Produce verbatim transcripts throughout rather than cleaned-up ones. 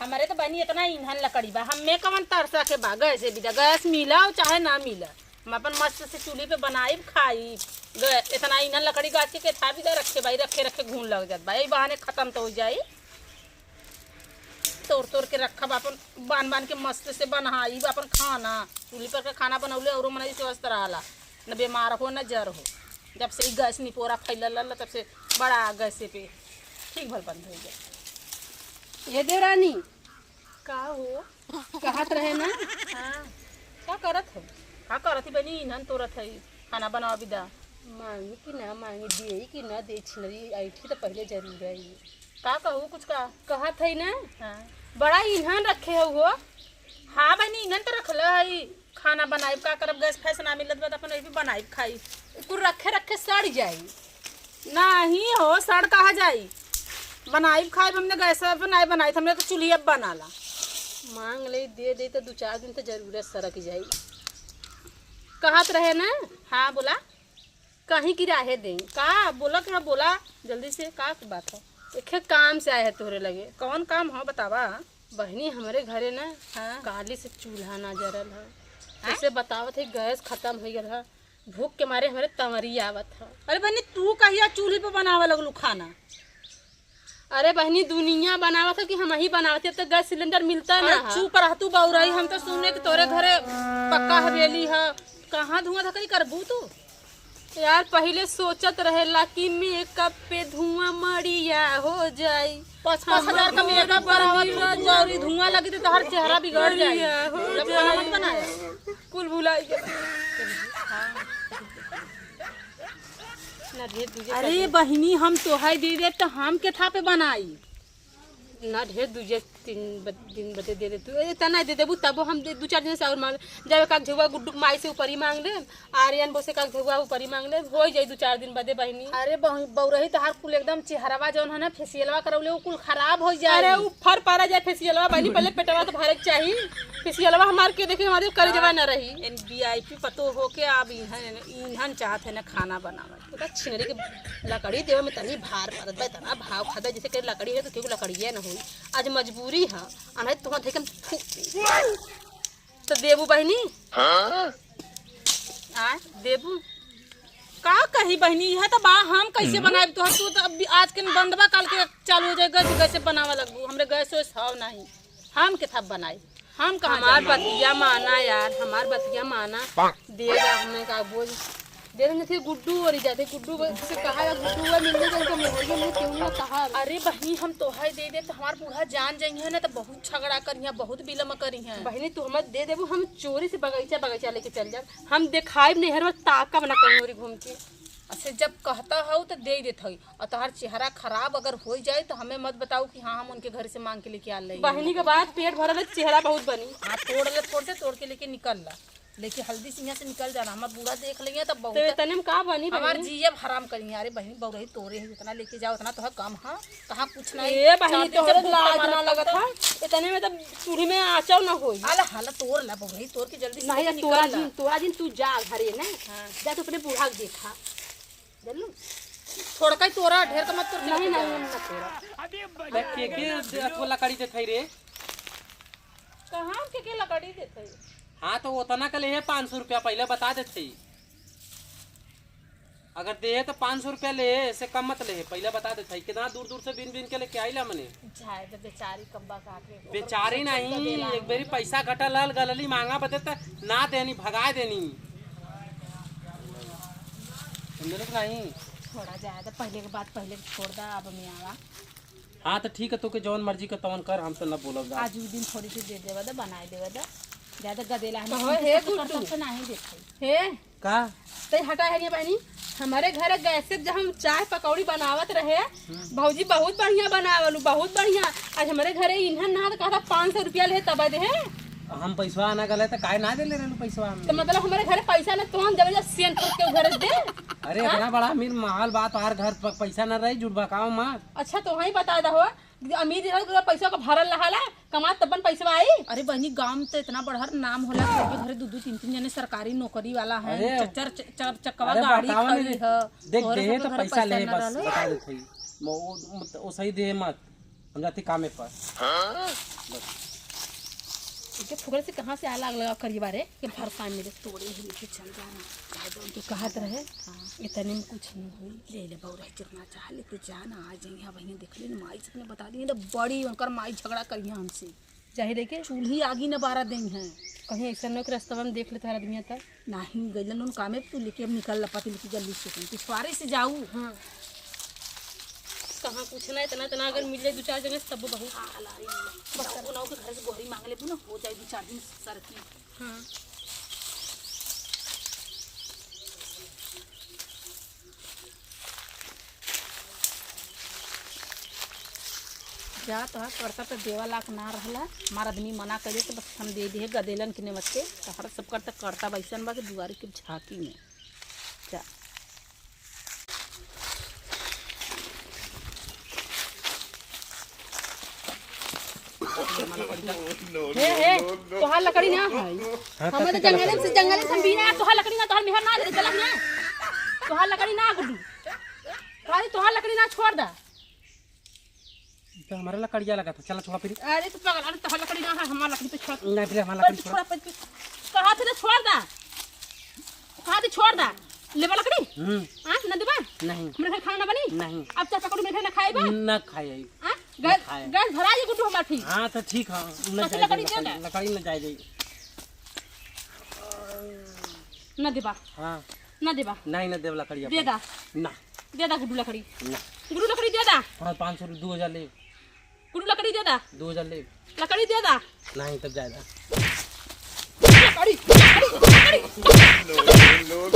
हमरे तो बनी इतना ईंधन लकड़ी बा, हमें कवन तरसा के बा, गैसे बिदा, गैस मिला और चाहे ना मिला, हम अपन मस्त से चूल्ही पे बनाइब, खाइब। गै-, इतना ईंधन लकड़ी गाछ के केथा बिदा रखे भाई, रखे रखे घून लग जात बा, यही बहाने खत्म तो हो जाई। तोड़ तोड़ के रखब, अपन बान बान के मस्त से बनाइब अपन खाना। चूल्ही पर के खाना बनौले औरो मनई स्वस्थ रहला, न बीमार हो न जर हो। जब से ई गैस निपोरा फैलल रहल, तब से बड़ा गैसे पे ठीक भल बंद हो गया। ये देवरानी, का हो? कहत रहे ना? हाँ, का करत हो? का करत ही बनी, ईंधन तोड़त है, खाना बनाओ बिदा। मांगी कि ना मांगी, देई कि ना देई, छिनरी ऐठी तो पहले जरूर है। का कहू, कुछ का? कहत है ना? हाँ। बड़ा ईंधन रखे हो, हो। हाँ बनी, ईंधन तो रखल है, खाना बनाइब, का करब, गैस फैस ना मिलत बा, तो अपन यही पे बनाइब, खाई। कुल रखे रखे सड़ जाई। नाही हो, सड़ कहा जाई? बनाइब खाइब, हमने गैस पे नाही बनाई, हमने तो चूल्ही अब बनाला। मांग ले, दे दे तो दू चार दिन तो जरूरत सरक जाई। कहत रहे ना? हाँ, बोला। कहीं की राहे दे। का बोला, का बोला, जल्दी से, का बात है? एक काम से आए है तोहरे लगे। कौन काम हो, बतावा। बहनी, हमरे घरे ना, हाँ। काली से चूल्हा ना जरल है। हाँ? उसे बतावत है, गैस खत्म हो गल है। भूख के मारे हमरे तंवरी आवत ह। अरे बहनी, तू कहिया चूल्ही पे बनावे लगलू खाना? अरे बहनी, दुनिया बनावत ह कि हमही बनावत ह, अब तो गैस सिलेंडर मिलता ना अरे ह। चुप रह तू बउरही, हम तो सुने कि तोरे घरे पक्का हवेली ह, कहाँ धुआं धकई करबू तू? यार, पहिले सोचत रहेला कि मेकअप पे धुआं मड़िया हो जाई। पाँच पाँच हजार का मेकअप करावत हो तू, और ई धुआं लगी तो तोहर चेहरा बिगड़ जाई। मड़िया हो जब खाना मत जाई। बनाया। कुल भुलाई गया। ना ढेर दूजे अरे कर दे। बहिनी, हम तोहाई दे देब त हम केथा पे बनाई? ना ढेर दूजे तीन ब-, दिन बदे दे दे तू। ए, इतना दे देबू तबो हम दे, दू चार दिन से और मांग, जब एक आध झउआ गुड्डू माई से ऊपरी मांग ले, आर्यन बो से एक आध झउआ ऊपरी मांग ले, हो जाई दू चार दिन बदे बहिनी। अरे बहु-, बउरही तोहार कुल एकदम चेहरवा जौन है ना फेसियलवा करौले उ कुल खराब हो जाई। अरे उ फर पारा जाए फेसियलवा बहिनी, पहले पेटवा तो भरे के चाही। फेसियलवा हमार के देखे हमारे करेजवा ना रही। एन वीआईपी पतो हो के अब ईंधन, ईंधन चाहत है ना खाना बनावे। तो का छिनरी के लकड़ी देवे में तनी भार पड़त बा, इतना भाव खाता जैसे के लकड़ी है तो केहू लकड़िए ना होई। आज मजबूरी है, अनहे तुहाँ देखे में थू। तो देबू बहिनी? हाँ? आ, देबू? का कही बहिनी, यह तो बा, हम कैसे हम्म। बनाए तोहर, तू तो अब आज के बंद बा, काल के चालू हो जाए, गैस, गैस से बनावे लगबू, हमरे गैस वैस हव नहीं, हम केथा बनाई, हम कहाँ हमार जाई? बतिया माना यार, हमार बतिया माना। दे जा, हमें का बोझ दे देंगे, फिर गुड्डू और जाते, गुड्डू से कहा या गुड्डू हुआ मिलने जाए तो मेहरिया में क्यों ना कहा। अरे बहिनी, हम तोहाई दे दे तो हमार बूढ़ा जान जाइए ना, तो बहुत झगड़ा करिया, बहुत बिलम करिया। बहिनी, तू हमें दे देबू, हम चोरी से बगीचा बगीचा लेके चल जाब, हम देखाइब नहीं हर वक्त ताकब ना कहीं ओरी घूम के। अच्छा, जब कहता हऊ तो दे देत हई, और तोहार चेहरा खराब अगर हो जाए तो हमें मत बताऊ कि हाँ, हम उनके घर से मांग के लेके आ ले। बहिनी के बाद पेट भरल है, चेहरा बहुत बनी। हाँ, तोड़ ले, थोड़ से तोड़ के लेके निकल ला, लेके हल्दी से यहाँ से निकल जाना। हमार बूढ़ा देख लेंगे तब बहुत तो इतने में का बनी हमार बहिनी? जीएब हराम करिए। अरे बहिनी, बउरही तोरे है, जितना लेके जाओ उतना तो है कम। हाँ, कहाँ कुछ नहीं। ए बहिनी, चार दिन से तोहरे भूख लाज मारत ना लगत तब है, इतने में तब चूल्ही में आँचो ना होई। अला हाला तोड़ ला बउरही, तोड़ के जल्दी से नहीं, लेके तोरा निकल ला। जिन, तोरा जिन तू जा घरे ना, हाँ। जा तू अपने बूढ़ा के देखा। जानलू? थोड़का ही तोरा, ढेर का मत तोड़ के नहीं, लेके नहीं, जा। हम ना तोरा। अरे के, के अथवा लकड़ी देत है रे? कहाँ के, के लकड़ी देत है? हाँ, तो ओतना के लेहे पाँच सौ रुपया, पहिले बता देत है। अगर देहे तो पाँच सौ रुपया लेहे, ऐसे कम मत लेहे, पहिले बता देत है। कितना दूर दूर से बीन बीन के लेके आइला मने। जाए तो बेचारी कब्बा काटे। बेचारी नहीं, एक बेरी पैसा घटल हल, गलली मांगा बदे त ना देनी, भगाए देनी। समझलू कि नहीं? थोड़ा जाए तो पहिले के बात पहिले के छोड़ दा, अब में आवा। हाँ, तो ठीक है, तोके जवन मर्जी का तवन कर, हम तो न बोलब जा। आज उ दिन थोड़ी सी दे देवा दा, बनाए देवा दा। ज्यादा गदेला है, कहो, उनके हे सब गुड्डू। तरफ से नहीं देखे। हे। का? तै हटा है नहीं बहनी, हमारे घरे गैस से जब हम चाय पकौड़ी बनावत रहे, हम्म। भौजी बहुत बढ़िया बनावलू, बहुत बढ़िया। आज हमारे घरे ईंधन ना तो कहता पाँच सौ रुपया ले तब दे। हम पैसवा आना गले तो काहे ना दे ले रहलू पैसवा हम? तो मतलब हमारे घरे पैसा ना तो हम जब जब सेन फूक के घर दे। अरे हाँ? इतना बड़ा अमीर महल बा तोहार घर प-, पैसा ना रही, झूठ बकाओ मत। अच्छा तो वहीं बता दहो, अमीर रहो तो पैसा का भरल रहाला, कमा तबन पैसवा आई। अरे बहनी, गांव में तो इतना बड़हर नाम होला कि सबके घरे दू दू तीन तीन जने सरकारी नौकरी वाला है, अरे, च-, चार च-, चार चक्कवा अरे, गाड़ी बतावा खड़ी नहीं रे। है। देख, तोहरे देहे सबके तो घरे पैसा पैसा ले ना बस, रहलो। बता देत हई। म-, ओ, ओ, ओ सही देहे मत, हम जाते कामे पर। हाँ? बस। इनके फुकरे से कहाँ से आग लगा करिए बारे, ये भर काम मिले। तोड़े ही लेके चल जा ना। कहा तो उनके कहत रहे, हाँ। इतने में कुछ नहीं हुई। ले ले, बउरा चुरना चाह, लेके जा ना, आ जाइए, भैया देख ले ना, माई से अपने बता दिए ना, बड़ी उनकर माई झगड़ा करिए हमसे। जाहिर है कि चूल्ही आगी न बारा देइहैं। कहीं ऐसा न हो कि रस्तवा में देख लेता है आदमी आता। नहीं, गइलन उन कामे पे, तू लेके अब निकल लपा, तू लेके जल्दी से, पिछवारे से जाऊ। हाँ। कहाँ कुछ ना, इतना, इतना अगर मिल जाए दो चार जगह से, तब बहुत। हाँ, ला रही हूँ। बस। उनाऊ के घर से गोहरी मांग लेबू ना, हो जाए दो चार दिन सरकी। हाँ। जा, तोहार करता तो देवा लायक ना रहला, हमार आदमी मना करे तो बस हम दे दिए गदेलन के नेवत के। तोहरा सब करता, करता वैसन बा कि दुआरे के झांकी में। जा। हे, हे, तोहार लकड़ी ना है। हाँ, हमें तो जंगले से, जंगले से हम बिना, तोहार लकड़ी ना, तोहार मेहर ना दे, चलत ना। तोहार लकड़ी ना, गुड्डू। तोहार, तोहार लकड़ी ना, छोड़ दा। तो हमारा लकड़िया लगा था, चला छोड़ा फिर। अरे तो पगला, अरे तोहार लकड़ी ना है, हमार लकड़ी तो छोड़। नहीं, फिर हमारा लकड़ी छोड़, छोड़ा। छोड़, कहा थे ना, छोड़ दा। कहा थे छोड़ दा। लेबा लकड़ी? हम्म। हाँ, ना देबा? नहीं। मेरे घर खाना ना बनी? नहीं। अब चाचा करू मेरे घर ना खाएबा? ना खाए। हाँ? गैस, खाए। गैस भरा ये गुड्डू हमार फिर। हाँ, तो ठीक है, न हाँ, तो जाए लकड़ी दे, दे ना। लकड़ी न जाए दे। न देबा। हाँ। न देबा। नहीं, न देब लकड़ी दे अपन। दा। ना। दे दा गुड्डू लकड़ी। ना। गुड्डू लकड़ी दे दा। हाँ, पाँच सौ, दो हजार ले। गुड्डू लकड़ी दे दा। दो हजार ले। लकड़ी दे दा। नहीं, तब जाए दा। लकड़ी, लकड़ी, लकड़ी।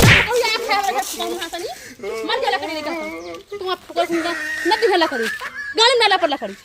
लकड़ी आँख है, लकड़ी, मर जा लकड़ी लेकर। तुम आप फुकरा सुन जा। न दिहे लकड़ी। गाली में ना ला पर लकड़ी।